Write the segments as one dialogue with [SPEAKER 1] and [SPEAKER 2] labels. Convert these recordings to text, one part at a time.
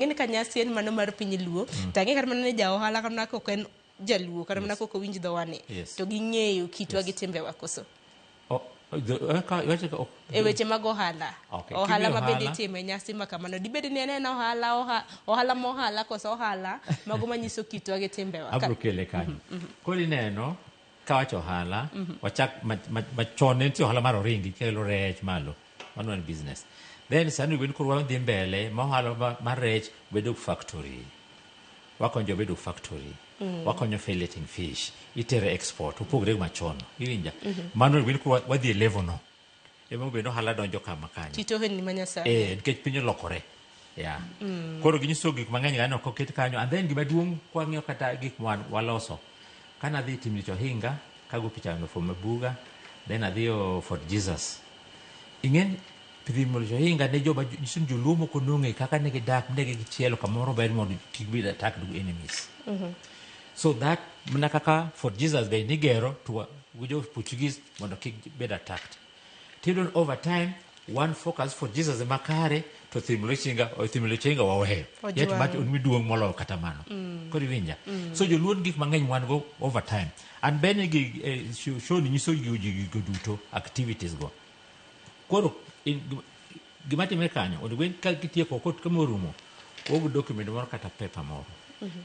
[SPEAKER 1] Ng'eni ka nyasi en mano mar piny Luo, to ang'e kata mana ni ja ohala kata mana kok en jaluo, kata mana kok owinj dhowani, to ging'eyo kitwa gi timbewa koso. E weche mag ohala. Ohala ma bende itimo e nyasi ma kamano. Dibed ni en en ohala, ohala ma ohala koso ohala mago manyiso kitwa gi timbewa.
[SPEAKER 2] Abro kele kanyo. Koro ineno kawacho ohala, wachak machon ne nitie ohala mar oringi kelo rech malo. Mano en business. Then sani wen koro wadhi mbele ma ohala mar rech bedo factory. Wakonyo bedo factory. Wakonyo filleting fish. Itere export. Opogre gi machon. Iwinja? Mano wen koro wadhi e level no. Ema obedo ohala donjo kama kanyo.
[SPEAKER 1] Kit ohelni ma Nyasaye.
[SPEAKER 2] Eh, nikech piny olokore. Yeah. Koro ginyiso gik mang'eny ganeno koket kanyo. And then gima duong' kwang'iyo kata gik ma waloso. Kana adhi Thim Lich Ohinga, kago picha no for Mabuga, then adhiyo Fort Jesus. Ing'en Thim Lich Ohinga ne joma nyiso ni joluo moko nong'e kaka ne gidak, ne gichielo kamoro ber mondo kik bed attacked gi enemies. So that mana kaka Fort Jesus be nigero to gi jo Portuguese mondo kik bed attacked. Tiyudo ni over time one focus Fort Jesus ema kare to Thim Lich Ohinga waweyo. Yet
[SPEAKER 1] Ojwang'.
[SPEAKER 2] mach miduong' moloyo kata mano. Koro iwinja. So joluo gik mang'eny wan go over time. And bene gi show ni nyiso ji gigo duto activities go. Koro gima timre kanyo onego bed ka gitieko kot kama orumo og document moro kata paper moro.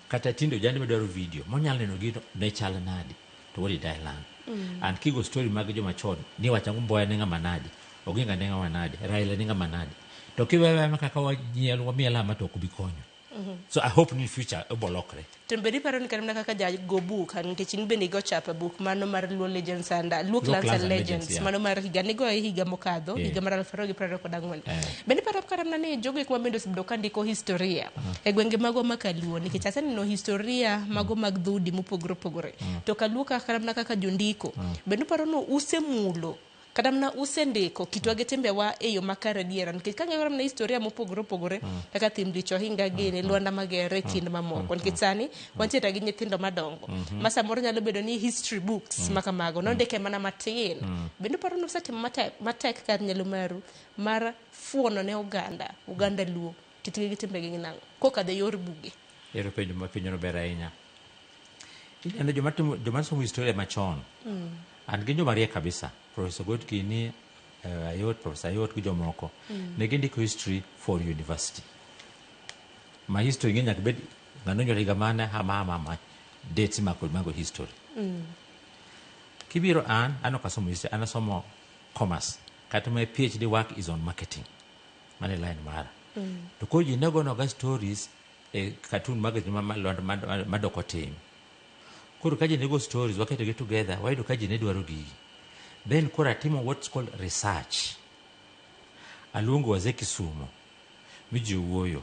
[SPEAKER 2] Kata tinde ojande madwaro video monyalo neno gino ne chal nadi to what did I learn? And kigo story mag joma chon ni wacho ang'o Mboya ne ng'ama nadi, Oginga ne ng'ama nadi, Raila ne ng'ama nadi. To kiwewe ama kaka wanyiel wamiel ama to ok bi konyo. So I hope ni in future obo lokre.
[SPEAKER 1] To bende iparo ni kata mana kaka jago buk, nikech in bende igo chapa buk mano mar Luo Legends and Luo
[SPEAKER 2] Luo
[SPEAKER 1] Clans
[SPEAKER 2] Clans
[SPEAKER 1] and
[SPEAKER 2] and
[SPEAKER 1] Legends,
[SPEAKER 2] Legends, yeah.
[SPEAKER 1] mano mar higa nigoye higa mokadho, higa mar 2024. Bende iparo kata mana ni jogo eko ma bende osebedo ka ndiko historia e gwenge magwa ma Kaluo, nikech aseneno historia mago mag dhoudi mopogore opogore. To Kaluo ka kata mana kaka jondiko, bende uparo ni usemulo kata mana usendiko kitwa gi timbewa e yo makare adiera nikech kang'iyo kata mana historia mopogore opogore kaka Thim Lich Ohinga gini Lwanda Magere kind mamoko nikech sani wantiere gi nyithindo madongo ma samoro nyalo bedo ni history books ma kamago nondike mana matin. Bende uparo ni usetimo matek, matek kar nyalo maru mar fuono ne oganda Luo kitgi gi timbegi gi nang'o kokadho e yor buge?
[SPEAKER 2] Ero penjo ma penjono ber ahinya. Ineno joma timo joma somo historia machon. And gin joma riek kabisa. Professor Ogot gini, Ayot, Professor Ayot gi jomoko. Ne gindiko history for university. Ma history ng'e nyaka bed ng'ano onyuol higa mane, hama hama hama, dates imako mago history. Kibiro an ok asomo history, an asomo commerce. Kata my PhD work is on marketing. Mano e line mara. To koro ji ne gonoga stories e cartoon magazine ma madoko tim. Koro ka ji ne go stories, waketogi together, wayudo ka ji ne dwaro gigi. Then koro atimo what's called research. Aluongo wazee Kisumo, mi ji owuoyo.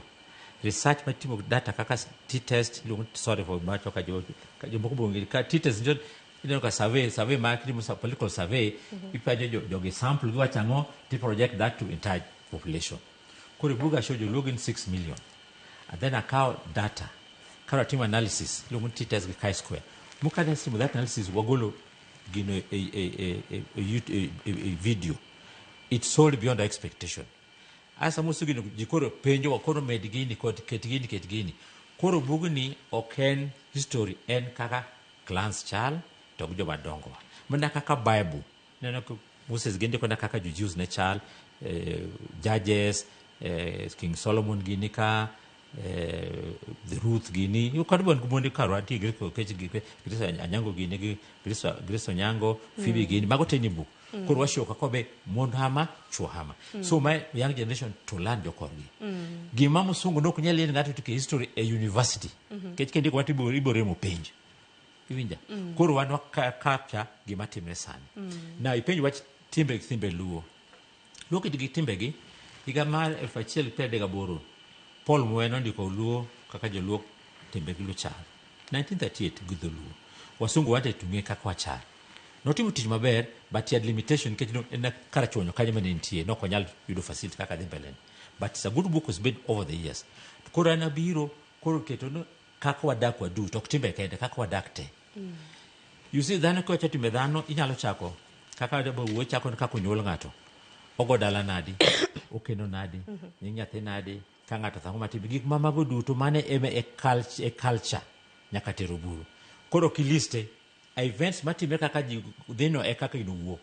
[SPEAKER 2] Research matimo data kaka t-test, iluongo, sorry for macho ka jo, ka jomoko bonge, ka t-test njo, ineno ka survey ma kitimo political survey, ipenjo jogi sample giwacho ang'o, ti project that to entire population. Koro buga show joluo gin 6 million. And then akawo data, koro atimo analysis, iluongo ni t-test gi chi-square. Mokane atimo that analysis, wagolo gino e video. It sold beyond our expectation. Asa moso gino ji koro penjo wa koro med gini kod ket gini ket gini. Koro bugni ok en history, en kaka clans chal to gi joma dongo. Mana kaka Bible, neno ka Moses gindiko na kaka jo Jews ne chal, judges, King Solomon gini ka, the Ruth gini, kod bon mondi karwa nitie Grace Oketch gi Grace Anyango gini gi Grace Onyango, Phoebe gini, mago te ni buk. Koro washow kaka be mon hama, chuo hama. So my young generation to learn jokorgi. Gima musungu nok nyal yie ng'ato tike history e university. Nikech kindiko wach ibo remo penj. Iwinja? Koro wan wa capture gima timre sani. Now ipenj wach timbe Luo. Luo kitgi timbegi, higa mar 1938, Paul Muya nondiko Luo kaka joluo timbegi Luo chal. 1938 gi dholuo. Wasungu wanted to ng'e kaka wachal. Notimo tich maber, but he had limitation nikech no, en karachuonyo kanyo mane nitie, nok onyal yudo facility kaka dhi mbele. But it's a good book was made over the years. Koro an abiro, koro keto no kaka wadak waduto, ok timbe kende, kaka wadak te. You see, dhano kiwacho timbe dhano, inyalo chako kaka wuoyi chako ni kaka onyuol ng'ato. Ogo dala nadi, okendo nadi, nying nyathi nadi, Ka ng'ato thango matime gik ma mago duto mane ema e culture, e culture nyaka tero buru. Koro kiliste events matimre kaka ji dhino e kaka gino wuok.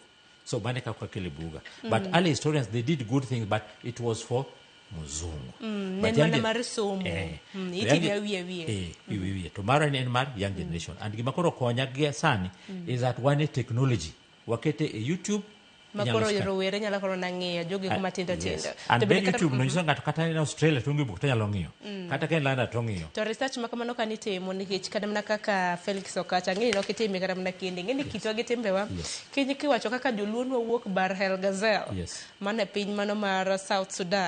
[SPEAKER 2] So mane kaka kele buga. But early historians, they did good things, but it was for muzungu.
[SPEAKER 1] Ne en mana mar somo. Itime awiye awiye.
[SPEAKER 2] Wiye wiye. To mara en mar young generation. And gima koro konya gi sani is that wan e technology. Wakete e YouTube.
[SPEAKER 1] Ma
[SPEAKER 2] inyalo
[SPEAKER 1] koro
[SPEAKER 2] scan.
[SPEAKER 1] Rowere nyalo koro nang'iyo jogo eko matindo
[SPEAKER 2] Yes.
[SPEAKER 1] tindo.
[SPEAKER 2] And
[SPEAKER 1] To
[SPEAKER 2] then
[SPEAKER 1] bende kata-
[SPEAKER 2] YouTube no nyiso ng'ato kata en Australia to ong'e buk to nyalo ng'iyo. Kata ka en London to ong'iyo.
[SPEAKER 1] To research ma kamano ka nitimo, nikech kata mana kaka Felix Okacha, ang'e ni ok itime kata mana kende, ing'e ni kitwa gi timbewa kiny kiwacho kaka joluo nwawuok Bar El Gazel, mano e piny mano mar South Sudan.